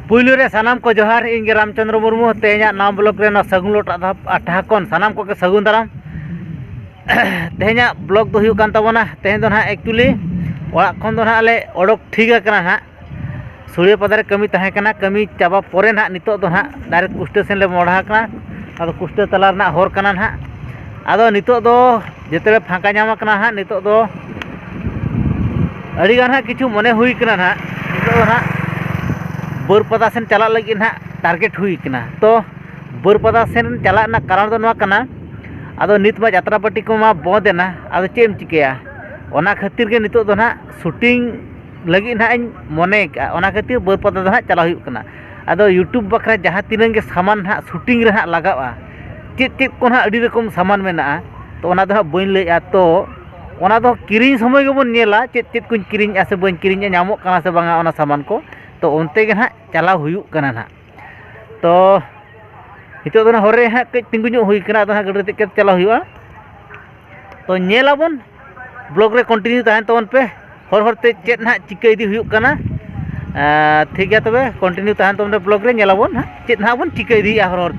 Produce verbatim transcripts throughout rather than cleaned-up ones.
ᱯᱩᱭᱞᱩ ᱨᱮ ᱥᱟᱱᱟᱢ ᱠᱚ ᱡᱚᱦᱟᱨ, ᱤᱧ ᱜᱮ ᱨᱟᱢᱪᱚᱸᱫᱽᱨᱚ ᱢᱩᱨᱢᱩ᱾ ᱛᱮᱦᱮᱧᱟᱜ ᱱᱟᱣᱟ ᱵᱞᱚᱜ ᱨᱮ ᱱᱚᱣᱟ ᱥᱟᱹᱜᱩᱱ ᱞᱚᱴᱟ ᱫᱷᱟᱯ ᱟᱴᱷᱟ ᱠᱷᱚᱱ ᱥᱟᱱᱟᱢ ᱠᱚᱜᱮ ᱥᱟᱹᱜᱩᱱ ᱫᱟᱨᱟᱢ᱾ ᱛᱮᱦᱮᱧᱟᱜ ᱵᱞᱚᱜ ᱫᱚ ᱦᱩᱭᱩᱜ ᱠᱟᱱ ᱛᱟᱵᱚᱱᱟ, ᱛᱮᱦᱮᱧ ᱫᱚ ᱱᱟᱦᱟᱜ actually ᱚᱲᱟᱜ ᱠᱷᱚᱱ ᱫᱚ ᱱᱟᱦᱟᱜ ᱞᱮ ᱚᱰᱚᱠ ᱴᱷᱤᱠ ᱟᱠᱟᱱᱟ ᱱᱟᱦᱟᱜ᱾ ᱥᱩᱲᱤᱭᱟᱹ ᱯᱟᱛᱟ ᱨᱮ ᱠᱟᱹᱢᱤ ᱛᱟᱦᱮᱸ ᱠᱟᱱᱟ, ᱠᱟᱹᱢᱤ ᱪᱟᱵᱟ ᱯᱚᱨᱮ ᱱᱟᱦᱟᱜ ᱱᱤᱛᱚᱜ ᱫᱚ ᱱᱟᱦᱟᱜ direct ᱠᱩᱥᱴᱟᱹ ᱥᱮᱱ ᱞᱮ ᱢᱚᱦᱰᱟ ᱟᱠᱟᱱᱟ᱾ ᱟᱫᱚ ᱠᱩᱥᱴᱟᱹ ᱛᱟᱞᱟ ᱨᱮᱱᱟᱜ ᱦᱚᱨ ᱠᱟᱱᱟ ᱱᱟᱦᱟᱜ᱾ ᱟᱫᱚ ᱱᱤᱛᱚᱜ ᱫᱚ ᱡᱮᱛᱮ ᱞᱮ ᱯᱷᱟᱸᱠᱟ ᱧᱟᱢ ᱟᱠᱟᱱᱟ ᱱᱟᱦᱟᱜ, ᱱᱤᱛᱚᱜ ᱫᱚ ᱟᱹᱰᱤ ᱜᱟᱱ ᱦᱟᱸᱜ ᱠᱤᱪᱷᱩ ᱢᱚᱱᱮ ᱦᱩᱭ ᱠᱟᱱᱟ ᱱᱟᱦᱟᱜ᱾ ᱱᱤᱛᱚᱜ ᱫᱚ ᱱᱟᱦᱟᱜ ᱵᱟᱹᱨᱯᱟᱫᱟ ᱥᱮᱱ ᱪᱟᱞᱟᱜ ᱞᱟᱹᱜᱤᱫ ᱱᱟᱦᱟᱜ target ᱦᱩᱭ ᱠᱟᱱᱟ᱾ ᱛᱚ ᱵᱟᱹᱨᱯᱟᱫᱟ ᱥᱮᱱ ᱪᱟᱞᱟᱜ ᱨᱮᱱᱟᱜ ᱠᱟᱨᱚᱱ ᱫᱚ ᱱᱚᱣᱟ ᱠᱟᱱᱟ, ᱟᱫᱚ ᱱᱤᱛ ᱢᱟ ᱡᱟᱛᱨᱟ ᱯᱟᱹᱴᱤ ᱠᱚᱢᱟ ᱵᱚᱸᱫ ᱮᱱᱟ, ᱟᱫᱚ ᱪᱮᱫ ᱮᱢ ᱪᱤᱠᱟᱹᱭᱟ? ᱚᱱᱟ ᱠᱷᱟᱹᱛᱤᱨ ᱜᱮ ᱱᱤᱛᱚᱜ ᱫᱚ ᱱᱟᱦᱟᱜ shooting ᱞᱟᱹᱜᱤᱫ ᱱᱟᱦᱟᱜ ᱤᱧ ᱢᱚᱱᱮ ᱠᱟᱜᱼᱟ, ᱚᱱᱟ ᱠᱷᱟᱹᱛᱤᱨ ᱵᱟᱹᱨᱯᱟᱫᱟ ᱫᱚ ᱱᱟᱦᱟᱜ ᱪᱟᱞᱟᱣ ᱦᱩᱭᱩᱜ ᱠᱟᱱᱟ᱾ ᱟᱫᱚ YouTube ᱵᱟᱠᱷᱨᱟ ᱡᱟᱦᱟᱸ ᱛᱤᱱᱟᱹᱜ ᱜᱮ ᱥᱟᱢᱟᱱ ᱱᱟᱦᱟᱜ shooting ᱨᱮ ᱱᱟᱦᱟᱜ ᱞᱟᱜᱟᱜᱼᱟ, ᱪᱮᱫ ᱪᱮᱫ ᱠᱚ ᱱᱟᱦᱟᱜ ᱟᱹᱰᱤ ᱨᱚᱠᱚᱢ ᱥᱟᱢᱟᱱ ᱢᱮᱱᱟᱜᱼᱟ, ᱛᱚ ᱚᱱᱟ ᱫᱚ ᱱᱟᱦᱟᱜ ᱵᱟᱹᱧ ᱞᱟᱹᱭᱮᱜᱼᱟ᱾ ᱛᱚ ᱚᱱᱟ ᱫᱚ ᱠᱤᱨᱤᱧ ᱥᱚᱢᱚᱭ ᱜᱮᱵᱚᱱ ᱧᱮᱞᱟ ᱪᱮᱫ ᱪᱮᱫ ᱠᱚᱧ ᱠᱤᱨᱤᱧᱮᱜᱼᱟ ᱥᱮ ᱵᱟᱹᱧ ᱠᱤᱨᱤᱧᱮᱜᱼᱟ, ᱧᱟᱢᱚᱜ ᱠᱟᱱᱟ ᱥᱮ ᱵᱟᱝᱟ ᱚᱱᱟ ᱥᱟᱢᱟᱱ ᱠᱚ᱾ ᱛᱚ ᱚᱱᱛᱮ ᱜᱮ ᱱᱟᱦᱟᱜ ᱪᱟᱞᱟᱣ ᱦᱩᱭᱩᱜ ᱠᱟᱱᱟ ᱱᱟᱦᱟᱜ᱾ ᱛᱚ ᱱᱤᱛᱚᱜ ᱫᱚ ᱱᱟᱦᱟᱜ ᱦᱚᱨ ᱨᱮ ᱦᱟᱸᱜ ᱠᱟᱹᱡ ᱛᱤᱸᱜᱩ ᱧᱚᱜ ᱦᱩᱭ ᱠᱟᱱᱟ, ᱟᱫᱚ ᱦᱟᱸᱜ ᱜᱟᱹᱰᱤ ᱨᱮ ᱫᱮᱡ ᱠᱟᱛᱮ ᱪᱟᱞᱟᱣ ᱦᱩᱭᱩᱜᱼᱟ᱾ ᱛᱚ ᱧᱮᱞ ᱟᱵᱚᱱ, ᱵᱞᱚᱜ ᱨᱮ continue ᱛᱟᱦᱮᱱ ᱛᱟᱵᱚᱱ ᱯᱮ᱾ ᱦᱚᱨ ᱦᱚᱨᱛᱮ ᱪᱮᱫ ᱱᱟᱦᱟᱜ ᱪᱤᱠᱟᱹ ᱤᱫᱤ ᱦᱩᱭᱩᱜ ᱠᱟᱱᱟ᱾ ᱟᱨ ᱴᱷᱤᱠ ᱜᱮᱭᱟ, ᱛᱚᱵᱮ continue ᱛᱟᱦᱮᱱ ᱛᱟᱵᱚᱱ ᱯᱮ ᱵᱞᱚᱜ ᱨᱮ, ᱧᱮᱞ ᱟᱵᱚᱱ ᱦᱟᱸᱜ ᱪᱮᱫ ᱱᱟᱦᱟᱜ ᱵᱚᱱ ᱪᱤᱠᱟᱹ ᱤᱫᱤᱭᱮᱫᱼᱟ ᱦᱚᱨ ᱦᱚᱨ᱾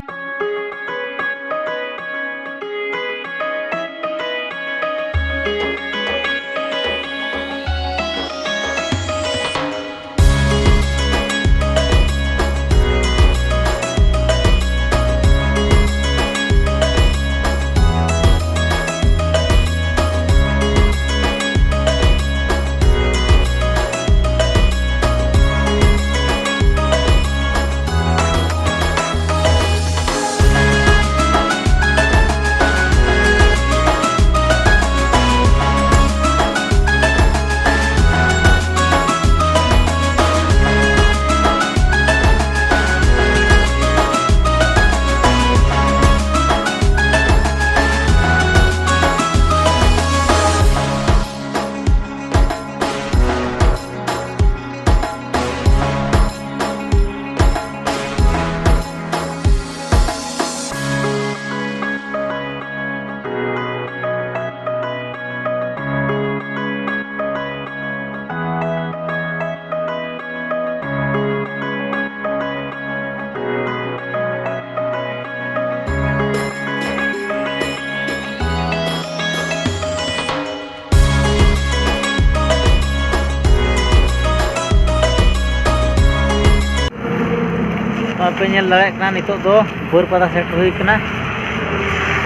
ᱟᱯᱮ ᱧᱮᱞ ᱫᱟᱲᱮᱭᱟᱜ ᱠᱟᱱᱟ, ᱱᱤᱛᱚᱜ ᱫᱚ ᱵᱟᱹᱨᱯᱟᱫᱟ ᱥᱮᱴᱮᱨ ᱦᱩᱭ ᱠᱟᱱᱟ᱾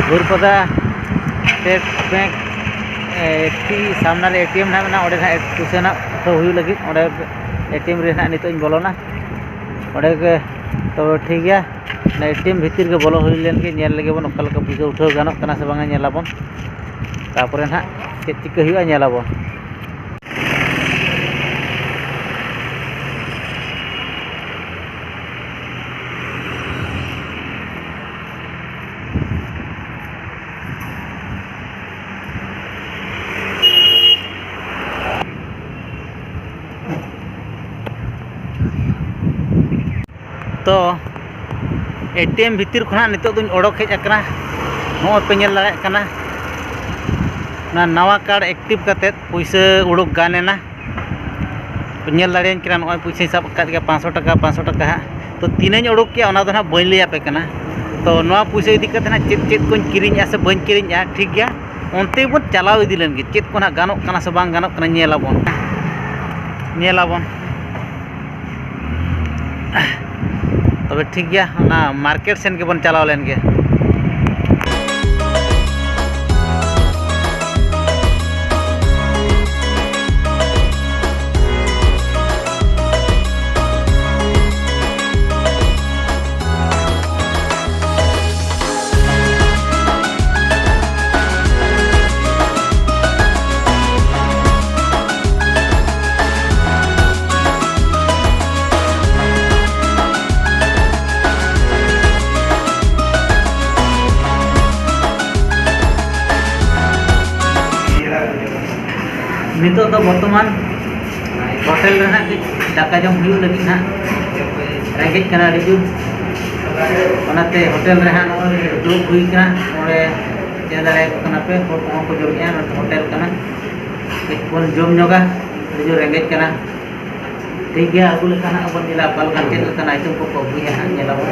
ᱵᱟᱹᱨᱯᱟᱫᱟ ᱥᱴᱮᱴ ᱵᱮᱝᱠ, ᱮ, ᱴᱤ ᱥᱟᱢᱱᱟ ᱨᱮ ᱮ ᱴᱤ ᱮᱢ ᱱᱟᱦᱟᱜ ᱢᱮᱱᱟᱜᱼᱟ, ᱚᱸᱰᱮ ᱱᱟᱦᱟᱜ ᱯᱩᱭᱥᱟᱹ ᱱᱟᱦᱟᱜ ᱩᱴᱷᱟᱹᱣ ᱦᱩᱭᱩᱜ ᱞᱟᱹᱜᱤᱫ᱾ ᱚᱸᱰᱮ ᱮ ᱴᱤ ᱮᱢ ᱨᱮ ᱱᱟᱦᱟᱜ ᱱᱤᱛᱚᱜ ᱤᱧ ᱵᱚᱞᱚᱱᱟ᱾ ᱚᱸᱰᱮ ᱜᱮ ᱛᱚᱵᱮ ᱴᱷᱤᱠ ᱜᱮᱭᱟ, ᱚᱱᱟ ᱮ ᱴᱤ ᱮᱢ ᱵᱷᱤᱛᱤᱨ ᱜᱮ ᱵᱚᱞᱚ ᱦᱩᱭ ᱞᱮᱱ ᱜᱮ, ᱧᱮᱞ ᱞᱮᱜᱮ ᱵᱚᱱ ᱚᱠᱟ ᱞᱮᱠᱟ ᱯᱩᱭᱥᱟᱹ ᱩᱴᱷᱟᱹᱣ ᱜᱟᱱᱚᱜ ᱠᱟᱱᱟ ᱥᱮ ᱵᱟᱝᱟ, ᱧᱮᱞᱟᱵᱚᱱ᱾ ᱛᱟᱨᱯᱚᱨᱮ ᱱᱟᱦᱟᱜ ᱪᱮᱫ ᱪᱤᱠᱟᱹ ᱦᱩᱭᱩᱜᱼᱟ, ᱧᱮᱞᱟᱵᱚᱱ᱾ ᱛᱚ, ᱮ ᱴᱤ ᱮᱢ ᱵᱷᱤᱛᱤᱨ ᱠᱷᱚᱱᱟᱜ ᱱᱤᱛᱚᱜ ᱫᱚᱧ ᱚᱰᱚᱠ ᱦᱮᱡ ᱟᱠᱟᱱᱟ᱾ ᱱᱚᱜᱼᱚᱭ ᱯᱮ ᱧᱮᱞ ᱫᱟᱲᱮᱭᱟᱜ ᱠᱟᱱᱟ, ᱚᱱᱟ ᱱᱟᱣᱟ ᱠᱟᱨᱰ ᱮᱠᱴᱤᱵᱷ ᱠᱟᱛᱮᱫ ᱯᱩᱭᱥᱟᱹ ᱩᱰᱩᱠ ᱜᱟᱱ ᱮᱱᱟ᱾ ᱯᱮ ᱧᱮᱞ ᱫᱟᱲᱮᱭᱟᱹᱧ ᱠᱟᱱᱟ, ᱱᱚᱜᱼᱚᱭ ᱯᱩᱭᱥᱟᱹᱧ ᱥᱟᱵ ᱟᱠᱟᱫ ᱜᱮᱭᱟ, ᱯᱟᱸᱪᱥᱚ ᱴᱟᱠᱟ, ᱯᱟᱸᱪᱥᱚ ᱴᱟᱠᱟ ᱦᱟᱸᱜ᱾ ᱛᱚ, ᱛᱤᱱᱟᱹᱧ ᱩᱰᱩᱠ ᱠᱮᱜᱼᱟ, ᱚᱱᱟ ᱫᱚ ᱱᱟᱦᱟᱜ ᱵᱟᱹᱧ ᱞᱟᱹᱭ ᱟᱯᱮ ᱠᱟᱱᱟ᱾ ᱛᱚ, ᱱᱚᱣᱟ ᱯᱩᱭᱥᱟᱹ ᱤᱫᱤ ᱠᱟᱛᱮ ᱱᱟᱦᱟᱜ ᱪᱮᱫ ᱪᱮᱫ ᱠᱚᱧ ᱠᱤᱨᱤᱧᱮᱜᱼᱟ ᱥᱮ ᱵᱟᱹᱧ ᱠᱤᱨᱤᱧᱮᱜᱼᱟ, ᱴᱷᱤᱠ ᱜᱮᱭᱟ, ᱚᱱᱛᱮ ᱵᱚᱱ ᱪᱟᱞᱟᱣ ᱤᱫᱤ ᱞᱮᱱ ᱜᱮ, ᱪᱮᱫ ᱠᱚ ᱱᱟᱦᱟᱜ ᱜᱟᱱᱚᱜ ᱠᱟᱱᱟ ᱥᱮ ᱵᱟᱝ ᱜᱟᱱᱚᱜ ᱠᱟᱱᱟ, ᱧᱮᱞᱟᱵᱚᱱ, ᱧᱮᱞᱟᱵᱚᱱ᱾ ᱛᱚᱵᱮ ᱴᱷᱤᱠ ᱜᱮᱭᱟ, ᱚᱱᱟ ᱢᱟᱨᱠᱮᱴ ᱥᱮᱱ ᱜᱮᱵᱚᱱ ᱪᱟᱞᱟᱣ ᱞᱮᱱ ᱜᱮ᱾ ᱱᱤᱛᱚᱜ ᱫᱚ ᱵᱚᱨᱛᱚᱢᱟᱱ ᱦᱳᱴᱮᱞ ᱨᱮ ᱱᱟᱦᱟᱜ ᱠᱟᱹᱡ ᱫᱟᱠᱟ ᱡᱚᱢ ᱦᱩᱭᱩᱜ ᱞᱟᱹᱜᱤᱫ ᱱᱟᱦᱟᱜ ᱨᱮᱸᱜᱮᱡ ᱠᱟᱱᱟ ᱟᱹᱰᱤ ᱡᱳᱨ, ᱚᱱᱟᱛᱮ ᱦᱳᱴᱮᱞ ᱨᱮ ᱦᱟᱸᱜ ᱱᱚᱜᱼᱚᱭ ᱫᱩᱲᱩᱵ ᱦᱩᱭ ᱠᱟᱱᱟ᱾ ᱱᱚᱰᱮ ᱧᱮᱞ ᱫᱟᱲᱮᱭᱟᱠᱚ ᱠᱟᱱᱟ ᱯᱮ, ᱦᱚᱲ ᱠᱚᱦᱚᱸ ᱠᱚ ᱡᱚᱢᱮᱜᱼᱟ, ᱱᱚᱛᱮ ᱦᱳᱴᱮᱞ ᱠᱟᱱᱟ᱾ ᱠᱟᱹᱡ ᱵᱚᱱ ᱡᱚᱢ ᱧᱚᱜᱟ, ᱟᱹᱰᱤ ᱡᱳᱨ ᱨᱮᱸᱜᱮᱡ ᱠᱟᱱᱟ᱾ ᱴᱷᱤᱠ ᱜᱮᱭᱟ, ᱟᱹᱜᱩ ᱞᱮᱠᱷᱟᱱ ᱦᱟᱸᱜ ᱵᱚᱱ ᱧᱮᱞᱟ ᱚᱠᱟ ᱞᱮᱠᱟᱱ ᱪᱮᱫ ᱞᱮᱠᱟᱱ ᱟᱭᱴᱮᱢ ᱠᱚᱠᱚ ᱟᱹᱜᱩᱭᱟ ᱦᱟᱸᱜ, ᱧᱮᱞᱟᱵᱚᱱ᱾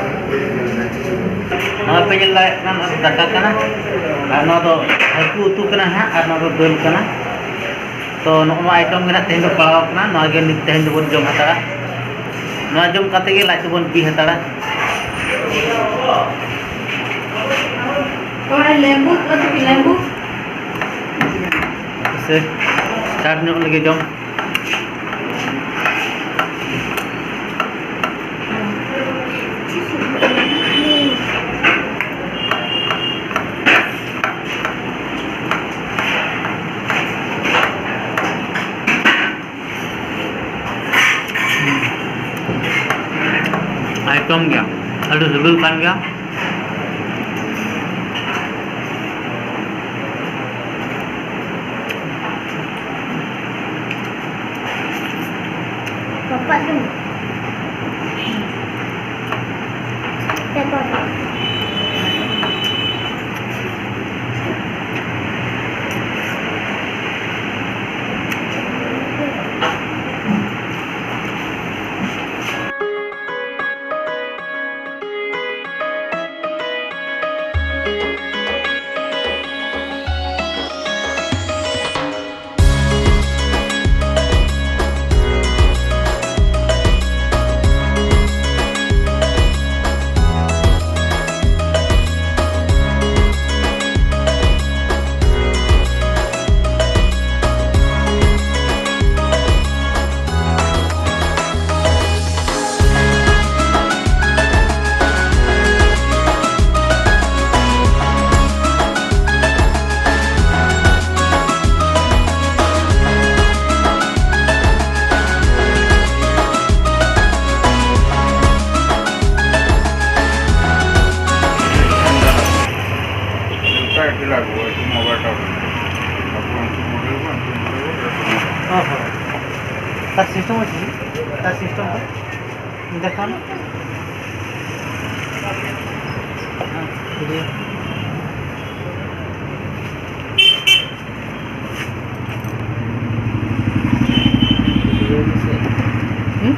ᱱᱚᱣᱟ ᱯᱮ ᱧᱮᱞ ᱫᱟᱲᱮᱭᱟᱜ ᱠᱟᱱᱟ, ᱱᱚᱣᱟ ᱫᱚ ᱫᱟᱠᱟ ᱠᱟᱱᱟ, ᱟᱨ ᱱᱚᱣᱟ ᱫᱚ ᱦᱟᱹᱠᱩ ᱩᱛᱩ ᱠᱟᱱᱟ ᱦᱟᱸᱜ, ᱟᱨ ᱱᱚᱣᱟ ᱫᱚ ᱫᱟᱹᱞ ᱠᱟᱱᱟ᱾ ᱛᱚ, ᱱᱚᱜᱼᱚ ᱱᱚᱣᱟ ᱟᱭᱴᱮᱢ ᱜᱮ ᱱᱟᱦᱟᱜ ᱛᱮᱦᱮᱧ ᱫᱚ ᱯᱟᱲᱟᱣ ᱟᱠᱟᱱᱟ, ᱱᱚᱣᱟ ᱜᱮ ᱱᱤᱛ ᱛᱮᱦᱮᱧ ᱫᱚᱵᱚᱱ ᱡᱚᱢ ᱦᱟᱛᱟᱲᱟ᱾ ᱱᱚᱣᱟ ᱡᱚᱢ ᱠᱟᱛᱮ ᱜᱮ ᱞᱟᱡ ᱫᱚᱵᱚᱱ ᱵᱤ ᱦᱟᱛᱟᱲᱟ᱾ ᱚᱠᱚᱭ ᱞᱮᱵᱩ, ᱚᱠᱚᱭ ᱞᱮᱵᱩ? ᱥᱮ ᱪᱟᱴ ᱧᱚᱜ ᱞᱟᱹᱜᱤᱫ ᱡᱚᱢ᱾ ᱟᱭᱴᱚᱢ ᱜᱮᱭᱟ, ᱟᱹᱰᱤ ᱥᱤᱵᱤᱞ ᱠᱟᱱ ᱜᱮᱭᱟ᱾ ᱨᱟᱯᱟᱜ ᱡᱚᱢ᱾ ᱯᱮᱯᱟᱨ᱾ ᱚ ᱦᱚᱸ᱾ ᱛᱟᱨ system ᱚᱪᱚ, ᱛᱟᱨ system ᱫᱚ ᱫᱮᱠᱷᱟᱣ ᱢᱮ᱾ ᱦᱮᱸ, video᱾ ᱦᱩᱸ?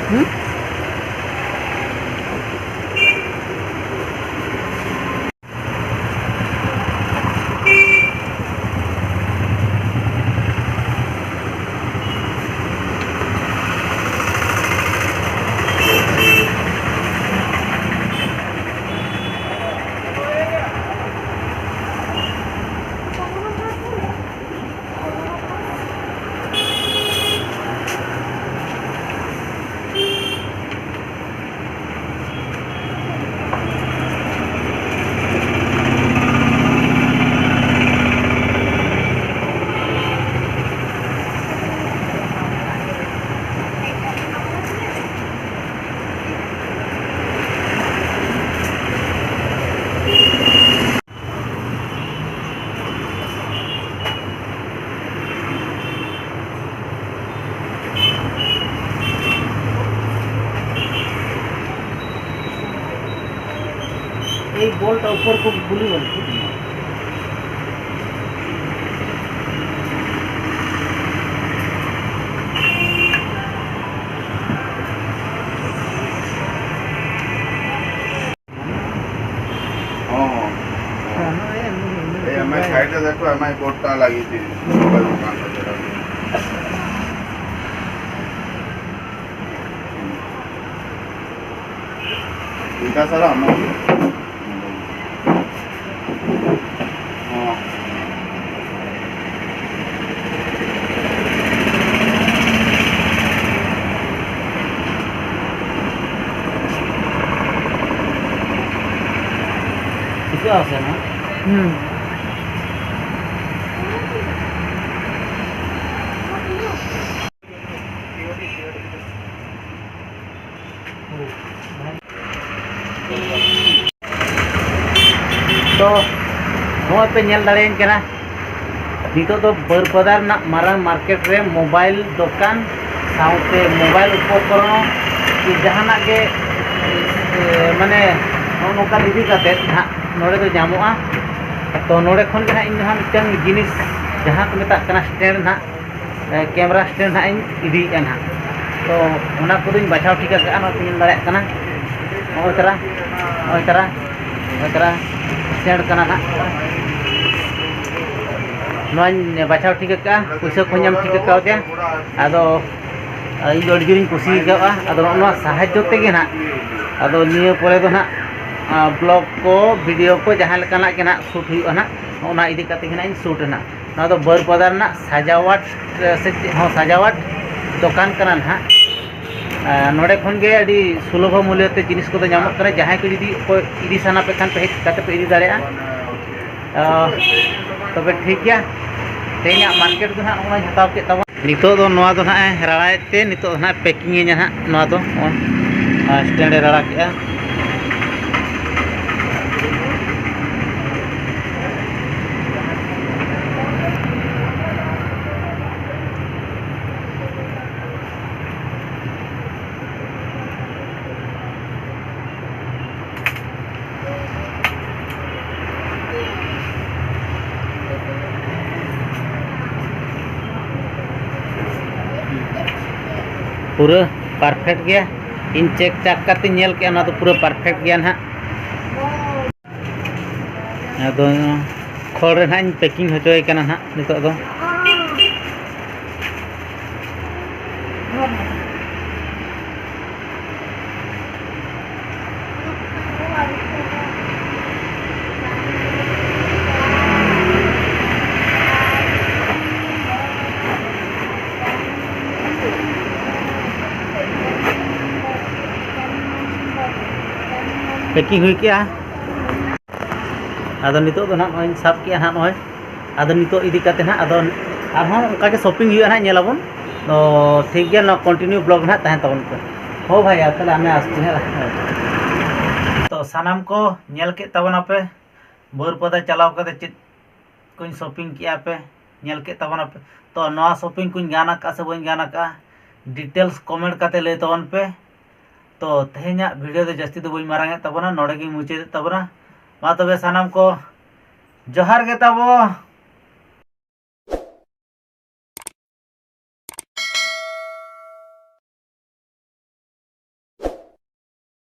ᱦᱩᱸ? ऊपर को गुली बनती है। ᱦᱚᱸ, ᱦᱚᱸ᱾ ᱦᱚᱸ, ᱱᱚᱜᱼᱚᱭ ᱮᱢᱱᱤ, ᱮᱢᱱᱤ ᱮᱭ, ᱟᱢᱟᱜ ᱵᱟᱭ ᱥᱟᱭᱤᱰ ᱨᱮ ᱫᱮᱠᱷᱚ, ᱟᱢᱟᱜ ᱵᱳᱨᱰ ᱴᱟ ᱞᱟᱜᱤᱛᱤ᱾ ᱢᱳᱵᱟᱭᱤᱞ ᱫᱚᱠᱟᱱ ᱨᱮ ᱪᱟᱞᱟᱣ ᱞᱮᱱᱟ᱾ ᱤᱱᱠᱟ ᱥᱟᱨᱟ ᱟᱢᱟᱜ᱾ ᱦᱚᱸ᱾ ᱴᱷᱤᱠᱟᱹ ᱟᱥᱮ ᱱᱟ? ᱦᱩᱸ᱾ ᱛᱚ, ᱱᱚᱜᱼᱚᱭ ᱯᱮ ᱧᱮᱞ ᱫᱟᱲᱮᱭᱟᱹᱧ ᱠᱟᱱᱟ, ᱱᱤᱛᱚᱜ ᱫᱚ ᱵᱟᱹᱨᱯᱟᱫᱟ ᱨᱮᱱᱟᱜ ᱢᱟᱨᱟᱝ ᱢᱟᱨᱠᱮᱴ ᱨᱮ ᱢᱳᱵᱟᱭᱤᱞ ᱫᱚᱠᱟᱱ ᱥᱟᱶᱛᱮ ᱢᱳᱵᱟᱭᱤᱞ ᱩᱯᱚᱠᱚᱨᱚᱱ ᱠᱤ ᱡᱟᱦᱟᱱᱟᱜ ᱜᱮ, ᱮ, ᱢᱟᱱᱮ ᱱᱚᱜᱼᱚ ᱱᱚᱝᱠᱟᱱ ᱤᱫᱤ ᱠᱟᱛᱮᱫ ᱦᱟᱸᱜ ᱱᱚᱰᱮ ᱫᱚ ᱧᱟᱢᱚᱜᱼᱟ᱾ ᱛᱚ, ᱱᱚᱰᱮ ᱠᱷᱚᱱ ᱜᱮ ᱦᱟᱸᱜ ᱤᱧ ᱫᱚ ᱦᱟᱸᱜ ᱢᱤᱫᱴᱟᱝ ᱡᱤᱱᱤᱥ ᱡᱟᱦᱟᱸ ᱠᱚ ᱢᱮᱛᱟᱜ ᱠᱟᱱᱟ ᱥᱴᱮᱱᱰ ᱦᱟᱸᱜ, ᱮ, ᱠᱮᱢᱮᱨᱟ ᱥᱴᱮᱱᱰ ᱦᱟᱸᱜ ᱤᱧ ᱤᱫᱤᱭᱮᱫᱼᱟ ᱱᱟᱦᱟᱜ᱾ ᱛᱚ, ᱚᱱᱟ ᱠᱚᱫᱚᱧ ᱵᱟᱪᱷᱟᱣ ᱴᱷᱤᱠ ᱟᱠᱟᱫᱼᱟ, ᱱᱚᱣᱟ ᱯᱮ ᱧᱮᱞ ᱫᱟᱲᱮᱭᱟᱜ ᱠᱟᱱᱟ᱾ ᱱᱚᱜᱼᱚᱭ ᱛᱟᱨᱟ, ᱱᱚᱜᱼᱚᱭ ᱛᱟᱨᱟ, ᱱᱚᱜᱼᱚᱭ ᱛᱟᱨᱟ ᱥᱴᱮᱱᱰ ᱠᱟᱱᱟ ᱱᱟᱦᱟᱜ᱾ ᱱᱚᱣᱟᱧ ᱵᱟᱪᱷᱟᱣ ᱴᱷᱤᱠ ᱟᱠᱟᱫᱼᱟ, ᱯᱩᱭᱥᱟᱹ ᱠᱚᱦᱚᱸᱧ ᱮᱢ ᱴᱷᱤᱠ ᱟᱠᱟᱣᱫᱮᱭᱟ᱾ ᱟᱫᱚ ᱤᱧ ᱫᱚ ᱟᱹᱰᱤ ᱡᱳᱨᱤᱧ ᱠᱩᱥᱤ ᱟᱠᱟᱫᱼᱟ᱾ ᱟᱫᱚ ᱱᱚᱜᱼᱚ ᱱᱚᱣᱟ ᱥᱟᱦᱟᱡᱽᱡᱚ ᱛᱮᱜᱮ ᱱᱟᱦᱟᱜ, ᱟᱫᱚ ᱱᱤᱭᱟᱹ ᱯᱚᱨᱮ ᱫᱚ ᱱᱟᱦᱟᱜ, ᱟ, ᱵᱞᱚᱜ ᱠᱚ, ᱵᱷᱤᱰᱤᱭᱳ ᱠᱚ, ᱡᱟᱦᱟᱸ ᱞᱮᱠᱟᱱᱟᱜ ᱜᱮ ᱱᱟᱦᱟᱜ ᱥᱩᱴ ᱦᱩᱭᱩᱜᱼᱟ ᱱᱟᱦᱟᱜ, ᱚᱱᱟ ᱤᱫᱤ ᱠᱟᱛᱮ ᱜᱮ ᱱᱟᱦᱟᱜ ᱤᱧ ᱥᱩᱴ ᱱᱟᱦᱟᱜ᱾ ᱱᱚᱣᱟ ᱫᱚ ᱵᱟᱹᱨᱯᱟᱫᱟ ᱨᱮᱱᱟᱜ ᱥᱟᱡᱟᱣᱟᱴ, ᱮ, ᱥᱮ ᱪᱮᱫ ᱦᱚᱸ ᱥᱟᱡᱟᱣᱟᱴ ᱫᱚᱠᱟᱱ ᱠᱟᱱᱟ ᱱᱟᱦᱟᱜ᱾ ᱮ, ᱱᱚᱰᱮ ᱠᱷᱚᱱ ᱜᱮ ᱟᱹᱰᱤ ᱥᱩᱞᱚᱵᱷ ᱢᱩᱞᱞᱚ ᱛᱮ ᱡᱤᱱᱤᱥ ᱠᱚᱫᱚ ᱧᱟᱢᱚᱜ ᱠᱟᱱᱟ᱾ ᱡᱟᱦᱟᱸᱭ ᱠᱚ ᱡᱩᱫᱤ ᱚᱠᱚᱭ ᱤᱫᱤ ᱥᱟᱱᱟ ᱯᱮ ᱠᱷᱟᱱ ᱯᱮ ᱦᱮᱡ ᱠᱟᱛᱮ ᱯᱮ ᱤᱫᱤ ᱫᱟᱲᱮᱭᱟᱜᱼᱟ᱾ ᱮ, ᱛᱚᱵᱮ ᱴᱷᱤᱠ ᱜᱮᱭᱟ, ᱛᱮᱦᱮᱧᱟᱜ ᱢᱟᱨᱠᱮᱴ ᱫᱚ ᱱᱟᱦᱟᱜ ᱱᱚᱜᱼᱚᱭ ᱦᱟᱛᱟᱣ ᱠᱮᱫ ᱛᱟᱵᱚᱱᱟ᱾ ᱱᱤᱛᱚᱜ ᱫᱚ ᱱᱚᱣᱟ ᱫᱚ ᱱᱟᱦᱟᱜ ᱮ ᱨᱟᱲᱟᱭᱮᱫ ᱛᱮ ᱱᱤᱛᱚᱜ ᱫᱚ ᱱᱟᱦᱟᱜ ᱯᱮᱠᱤᱝ ᱟᱹᱧᱟ ᱱᱟᱦᱟᱜ ᱱᱚᱣᱟ ᱫᱚ, ᱱᱚᱜᱼᱚᱭ, ᱟᱨ ᱥᱴᱮᱱᱰ ᱮ ᱨᱟᱲᱟ ᱠᱮᱜᱼᱟ᱾ ᱯᱩᱨᱟᱹ ᱯᱟᱨᱯᱷᱮᱠᱴ ᱜᱮᱭᱟ᱾ ᱤᱧ ᱪᱮᱠ ᱪᱟᱠ ᱠᱟᱛᱮᱧ ᱧᱮᱞ ᱠᱮᱜᱼᱟ, ᱚᱱᱟ ᱫᱚ ᱯᱩᱨᱟᱹ ᱯᱟᱨᱯᱷᱮᱠᱴ ᱜᱮᱭᱟ ᱱᱟᱦᱟᱜ᱾ ᱟᱫᱚ ᱠᱷᱚᱲ ᱨᱮ ᱱᱟᱦᱟᱜ ᱤᱧ ᱯᱮᱠᱤᱝ ᱦᱚᱪᱚᱭᱮ ᱠᱟᱱᱟ ᱱᱟᱦᱟᱜ ᱱᱤᱛᱚᱜ ᱫᱚ᱾ ᱯᱮᱠᱤᱝ ᱦᱩᱭ ᱠᱮᱜᱼᱟ᱾ ᱟᱫᱚ ᱱᱤᱛᱚᱜ ᱫᱚ ᱱᱟᱦᱟᱜ ᱱᱚᱜᱼᱚᱭ ᱤᱧ ᱥᱟᱵ ᱠᱮᱜᱼᱟ ᱱᱟᱦᱟᱜ ᱱᱚᱜᱼᱚᱭ᱾ ᱟᱫᱚ ᱱᱤᱛᱚᱜ ᱤᱫᱤ ᱠᱟᱛᱮ ᱱᱟᱦᱟᱜ ᱟᱫᱚ ᱟᱨᱦᱚᱸ ᱚᱱᱠᱟ ᱜᱮ ᱥᱚᱯᱤᱝ ᱦᱩᱭᱩᱜᱼᱟ ᱱᱟᱦᱟᱜ, ᱧᱮᱞᱟᱵᱚᱱ᱾ ᱛᱚ ᱴᱷᱤᱠ ᱜᱮᱭᱟ, ᱱᱚᱣᱟ ᱠᱚᱱᱴᱤᱱᱤᱭᱩ ᱵᱞᱚᱜ ᱱᱟᱦᱟᱜ ᱛᱟᱦᱮᱱ ᱛᱟᱵᱚᱱ ᱯᱮ᱾ ᱦᱳ ᱵᱷᱟᱭ, ᱟᱨ ᱛᱟᱦᱞᱮ ᱟᱢᱮ ᱟᱥᱛᱮ ᱱᱟᱦᱟᱜ᱾ ᱛᱚ ᱥᱟᱱᱟᱢ ᱠᱚ ᱧᱮᱞ ᱠᱮᱫ ᱛᱟᱵᱚᱱᱟᱯᱮ ᱵᱟᱹᱨᱯᱟᱫᱟ ᱪᱟᱞᱟᱣ ᱠᱟᱛᱮ ᱪᱮᱫ ᱠᱚᱧ ᱥᱚᱯᱤᱝ ᱠᱮᱜᱼᱟ ᱯᱮ, ᱧᱮᱞ ᱠᱮᱫ ᱛᱟᱵᱚᱱᱟᱯᱮ᱾ ᱛᱚ ᱱᱚᱣᱟ ᱥᱚᱯᱤᱝ ᱠᱚᱧ ᱜᱟᱱ ᱟᱠᱟᱫᱼᱟ ᱥᱮ ᱵᱟᱹᱧ ᱜᱟᱱ ᱟᱠᱟᱫᱼᱟ, ᱰᱤᱴᱮᱞᱥ ᱠᱚᱢᱮᱱᱴ ᱠᱟᱛᱮ ᱞᱟᱹᱭ ᱛᱟᱵᱚᱱ ᱯᱮ᱾ ᱛᱚ ᱛᱮᱦᱮᱧᱟᱜ ᱵᱷᱤᱰᱤᱭᱳ ᱫᱚ ᱡᱟᱹᱥᱛᱤ ᱫᱚ ᱵᱟᱹᱧ ᱢᱟᱨᱟᱝ ᱮᱫ ᱛᱟᱵᱚᱱᱟ, ᱱᱚᱰᱮ ᱜᱤᱧ ᱢᱩᱪᱟᱹᱫᱮᱫ ᱛᱟᱵᱚᱱᱟ᱾ ᱢᱟ ᱛᱚᱵᱮ ᱥᱟᱱᱟᱢ ᱠᱚ ᱡᱚᱦᱟᱨ ᱜᱮ ᱛᱟᱵᱚ᱾